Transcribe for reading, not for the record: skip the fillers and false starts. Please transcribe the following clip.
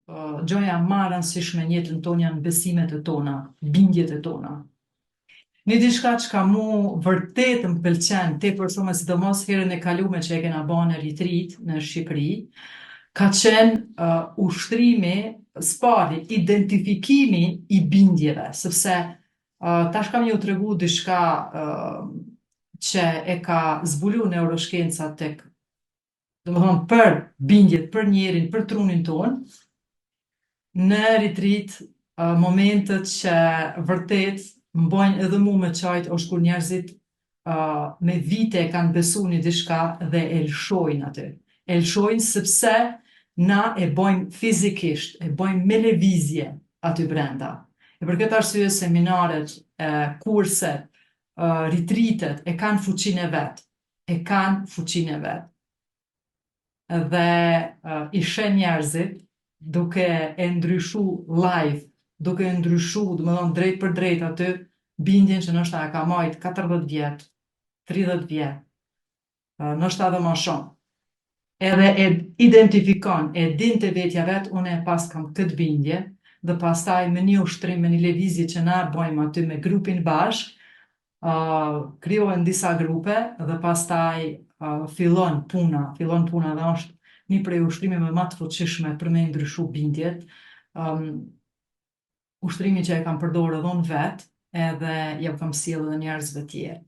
gjoja ma e rëndësishme në jetën tonë janë besimet e tona, bindjet e tona. Një diçka çka mu vërtet më pëlqen tepër shumë, sidomos herën e kalume që e kena ba në retreat në Shqipëri, ka qenë ushtrimi, s'pari, identifikimi i bindjeve, sepse tash kam ju tregu diçka që e ka zbulu neuroshkenca tek, domethonë për bindjet, për njerin, për trunin tonë, në retreat, momentet që vërtet më bojnë edhe mu me qajt është kur njerëzit me vite kanë besu një diçka dhe e lëshojnë aty. E lëshojnë sepse na e bojmë fizikisht, e bojmë me lëvizje aty brenda. E për këtë arsye seminaret, kurset, retreatet e kanë fuqinë e vet, e kanë fuqinë e vet. Dhe i sheh njerëzit duke e ndryshu live, duke e ndryshu, domethonë drejt për drejt aty, bindjen që ndoshta e ka majt 40 vjet, 30 vjet, ndoshta edhe ma shumë. Edhe e identifikon, e din te vetja vet, unë e pas kam këtë bindje, dhe pastaj me një ushtrim, me një lëvizje që na bojmë aty me grupin bashk, krijohen disa grupe dhe pastaj fillon puna, fillon puna dhe është një prej ushtrimeve më të fuqishme për me ndryshu bindjet. Ushtrimi që e kam përdorur edhe unë vet, edhe ja kam sjellë edhe njerëzve tjerë.